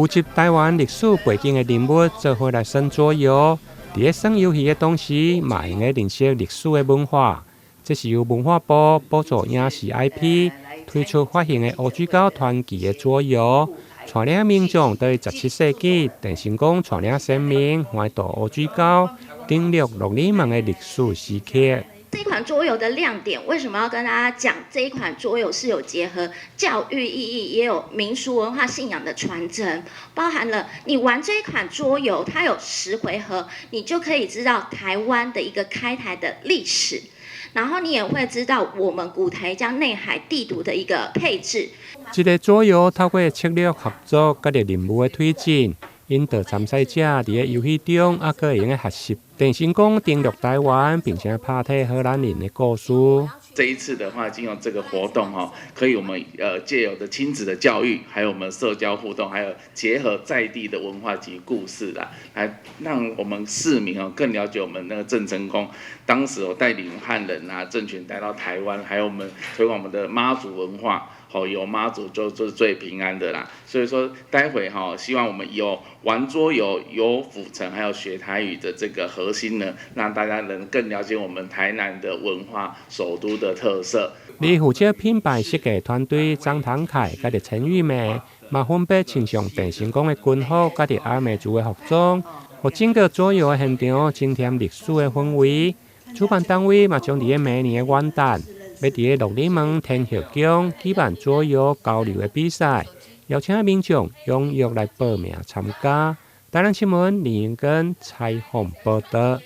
聚集台灣歷史背景的人物做伙來耍桌遊，佇咧耍遊戲的同時，嘛會用得認識歷史的文化。這是由文化部補助影視 IP 推出發行的烏水溝傳奇的桌遊，帶領民眾對17世紀鄭成功帶領先民橫渡烏水溝，登陸鹿耳門的歷史時刻。這一款桌遊的亮點，為什麼要跟大家講？這一款桌遊是有結合教育意義，也有民俗文化信仰的傳承，包含了你玩這一款桌遊，它有10回合，你就可以知道台灣的一個開台的歷史，然後你也會知道我們古台江內海地圖的一個配置。這個桌遊透過策略合作，佮任務的推進，引導參賽者佇咧遊戲中，猶閣會用得學習鄭成功登陸台灣，並且拍退荷蘭人的故事。這一次的話，經由這個活動哈，可以我們藉由的親子的教育，還有我們社交互動，還有結合在地的文化及故事啦，來讓我們市民哦更了解我們那個鄭成功當時有帶領漢人啊政權帶到台灣，還有我們推廣我們的媽祖文化。好，有媽祖就是最平安的啦。所以說，待會哈，希望我們有玩桌遊、遊府城，還有學台語的這個核心呢，讓大家能更了解我們台南的文化、首都的特色。而負責品牌設計團隊張唐凱佮著陳玉梅，嘛分別穿上鄭成功的軍服，佮著阿美族的服裝，予整個桌遊的現場增添歷史的氛圍。主辦單位嘛將佇咧明年的元旦，欲佇咧鹿耳門天后宮舉辦桌遊交流的比賽，邀請民眾踴躍來報名參加。台南新聞林英根採訪報導。